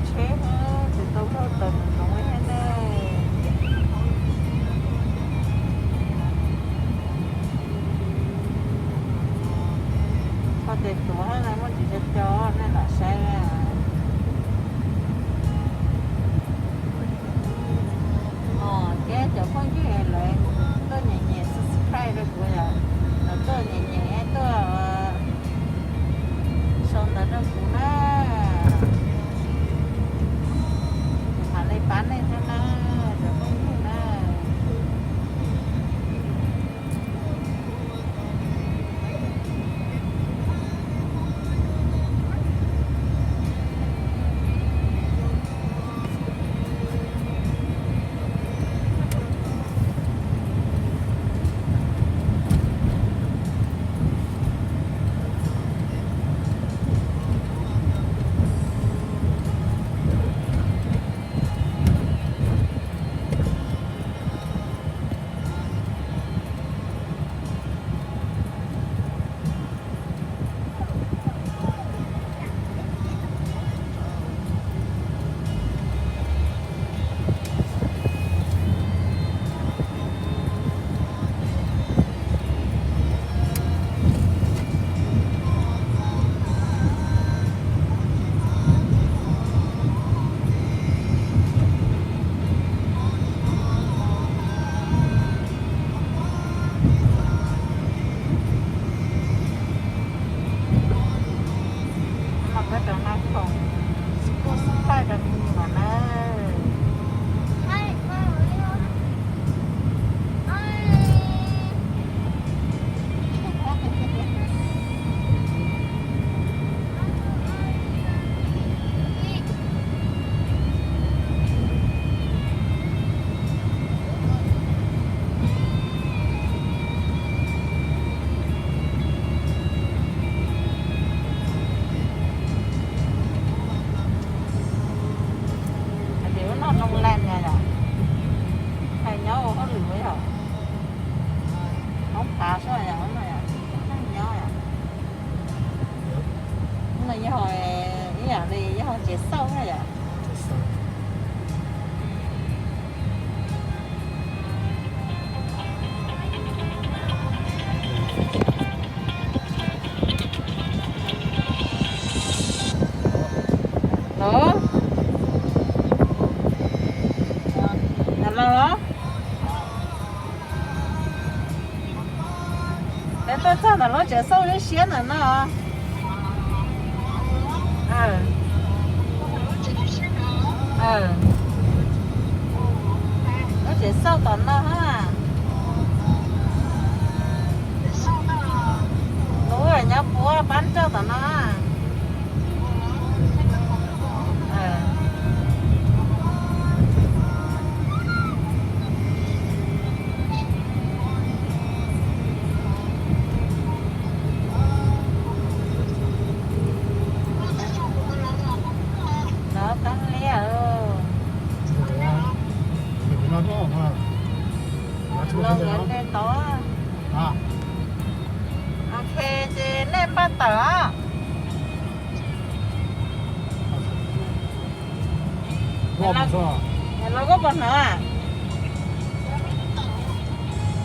Tsheb tsis tau laug tawm mus zoov li thiab ne. Koj tes tuav muaj tsis co co nej lam saib. Os, thiab cov phooj ywg lawv tuaj nyem nyem subscribe rau kuv yom, lawv tuaj nyem nyem tuaj sau ntawv rau kuv na. Kuv mam li pab nej thiab na, cov phooj ywg na. Mas peb cov no khoom subscribe rau kuv no na. Hais tias lub no noo laj na yom, hais nyob ua hauj lwm yom, hoob phav xwb yom, lub no yom, nyob yom. Lub no yog ib yam li yog tsev xauj na yom. Los, los los. Peb tuaj txog ntawm lub tsev xauj siab siab ntawm no. Lub tsev xauj tom no ha. Lub nyob puab pab roj tom no. Los tau li os. Los nkawd nte tod. Ok, ces nej npaj tawm os. Los koj puas hnov?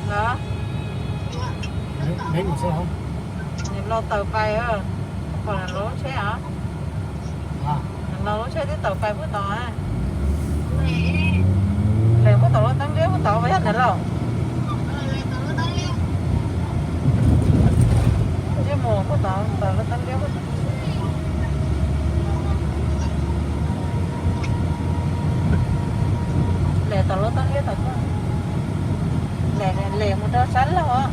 Los, los tawm pais, pom lub tsheb os. Los lub tsheb twb tawm pais puag tod. Lawv puag tom lub teeb liab puag tod puas yog ntawd lauj? Ntsej muag puag tod, tom lub teeb liab puag tod. Lawv tom lub teeb liab tod tuaj. Lawv mus rau sab laug os.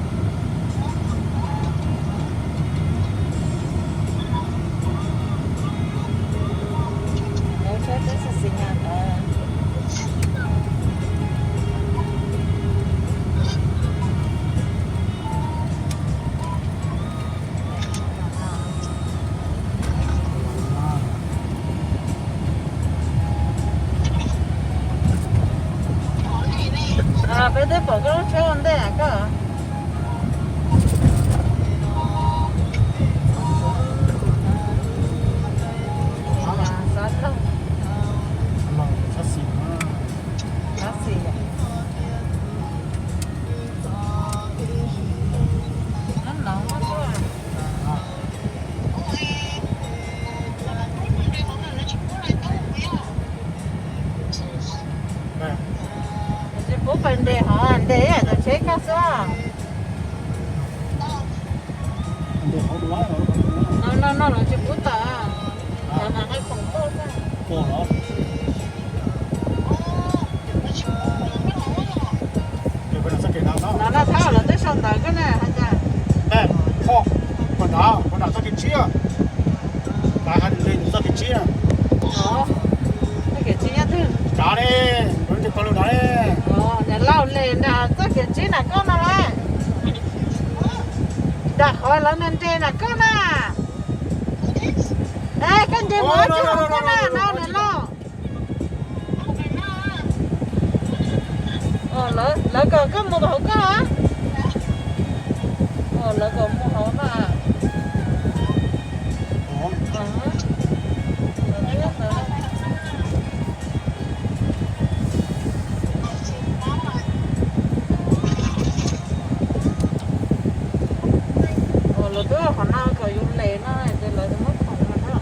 Lawv tsheb twb xis xis nyob ntawd. Peb twb pom koj lub tsheb ua ntej koj. Xav laug. No no no, lawv tsis pub tawm. Lawv mam nqa khoom tuaj xwb. No no, thab lawv twb sau ntawv koj na, hais tias, Pog, pog nrad, pog nrad txoj kev tsib, lawv hais tias txoj kev tsib na. Txoj kev tsib nyob twg? Nrad ne, lawv nres pawg lug nrad ne. Niam laus, nram txoj kev tsib nram koj no las, nram qhov lawv nres nram koj na. Es koj nce mus tsis hauv koj na no niam laus. Lawv kom koj mus hauv koj. Lawv kom mus hauv no. Lawv twb qhov no kom yus les no ces lawv muab khoom no na.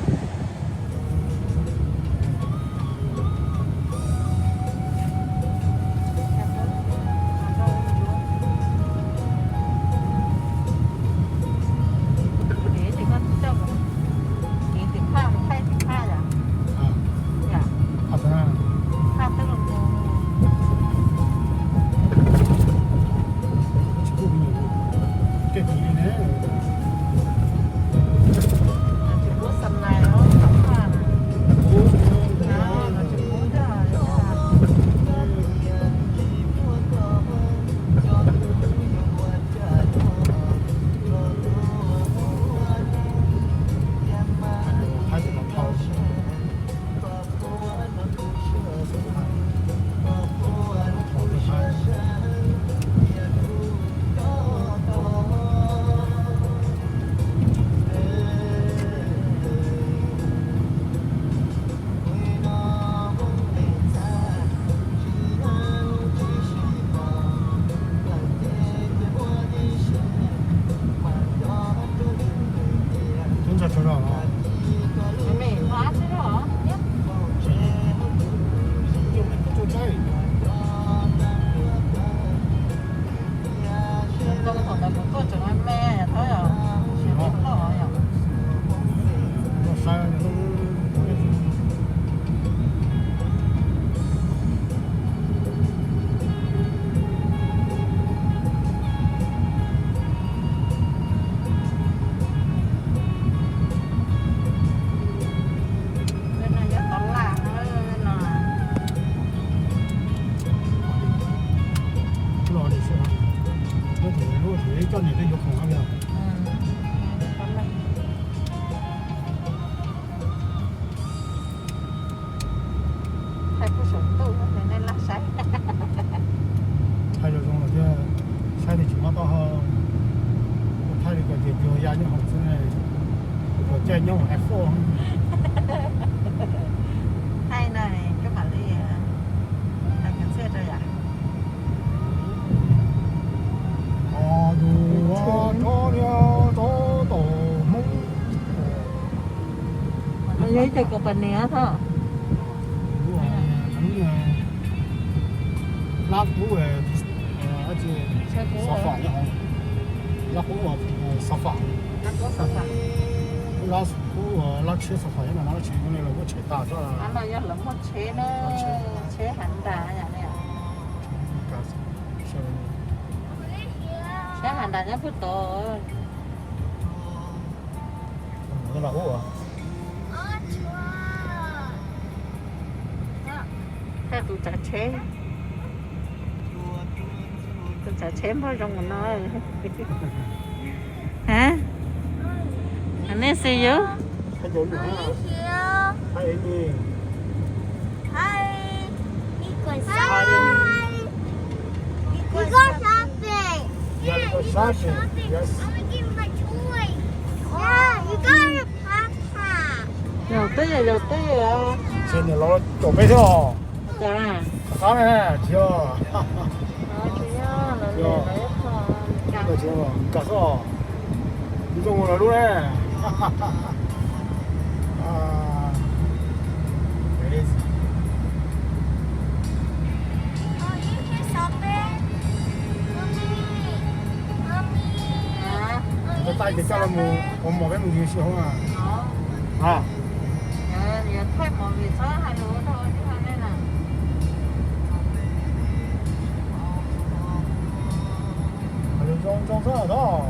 Thaij pub saum ntuj nej laj saib. Thaij zoo zoo lawm thiab, saib tias tsis mob taub hau. Thaij li kom tias cuag ya nyob hoom xwb ne, kom caij nyob hoom iPhone. Thaij no koj mam li thaij kwv txhiaj rau yom. Tus rov li rov tom Hmoob. Yog ib co company thoj. Lab kub, xov fam nyob hauv. Lab kub, xov fam. Lab kub, lab tshiab xov fam nyob no, lab tsis muaj li los muab tshem tas xwb. No yog lawv muaj tsheb ne, tsheb Honda yom. Tsheb Honda nyob puag tod. Thaij tus tsav tsheb, tus tsav tsheb npog zoo no. Hab, nej xi yus. Yaus teb, yaus teb. Ces niam laus caum peb thiab os. Cas? Qab ne, tsis yog. Tsis yog, nkag xwb os. Zoo lawv lub ne. Tus tais Ces coj los mus ua mov peb mus yws si hauv na. Zoo zoo xwb os.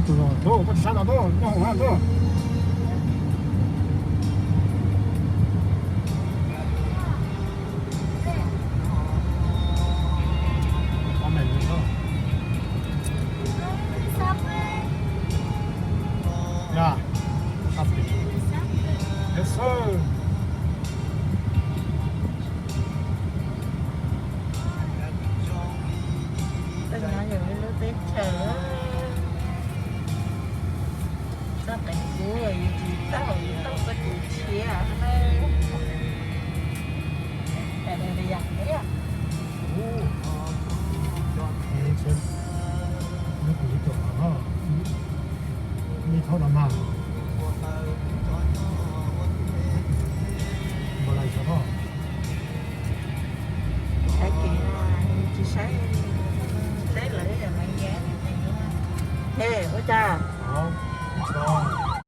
Tus no, koj tsis sab no, koj hauv na, koj. Yes, sir.